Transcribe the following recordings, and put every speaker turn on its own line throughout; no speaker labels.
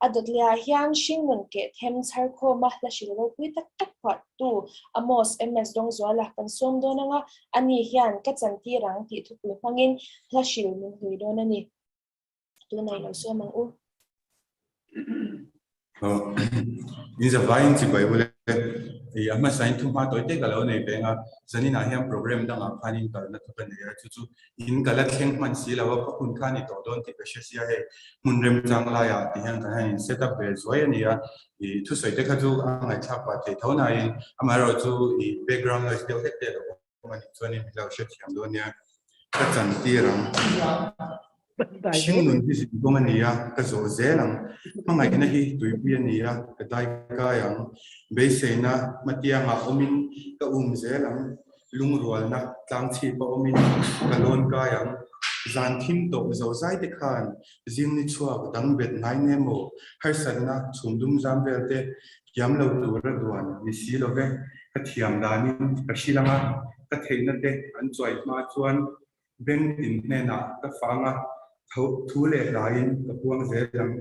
A dawt lehah hian hringnun keh them chhar khawma hla hril ropui tak tak phuahtu Amos MS Dawngzuala kan sawm dawn anga ani hian ka chantir ang tih thupui hmangin hla hril min hlui dawn a ni. Tunah i lo sawm ang u.
In zavaiin chibai ule i a hmasain thu hma tawi te ka lo nei veng a, zaninah hian program dangah khanin kalna thu ka nei a, chu chu in ka la thleng hman si lo a, ka hun kha a ni tawh dawn tih ka hre sia hei hmun remchang laiah ti hian kan han in set up ve zuai a ni a, i thusawi te kha chu a ngaihthlak pah thei tho nain amaherawh chu i background noise deuh hlek te a lo awm. a nih chuanin min lo hrethiam dawn nia, ka chantir ang. Hringnun hi zin kawng a ni a, ka zawh zel ang. Hmangaihna hi tuipui a ni a, ka dai kai ang. Beiseina hmatiangah awmin ka um zel ang. Lungrualna tlangchhip a awmin ka lawn kai ang. Zan thim tawh zozai te khan zing ni chhuak dang bet ngai nge maw? Harsatna chhum dum zam vel te Thiam lo tura duan ni si lo ve, ka thiam danin ka hrilh ang a, ka theihna te an chuai hma chuan beng tin hnenah ka fang a, thu leh hlaiin ka puang zel ang.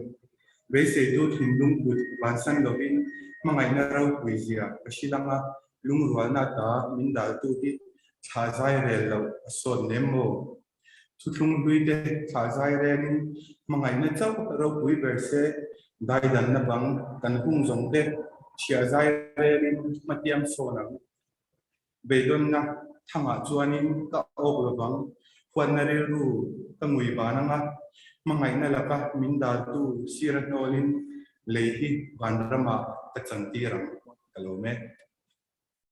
Beiseitu thinlung kut vansan lovin hmangaihna ropui zia ka hrilh ang a, lungrualna ta min daltu hi thla zai rel loh a sawt nem maw? Thuthlung hluite thlah zai relin hmangaihna chauh ropui ber se, daidanna bang kan hung zawng te chhiah zai relin hmatiam sawn ang. Beidawnna thangah chuanin ka awk lovang, huatna rilru ka ngui ban anga, hmangaihna laka min daltu sira hnawlin lei hi vanramah ka chantir ang, ka lawm e.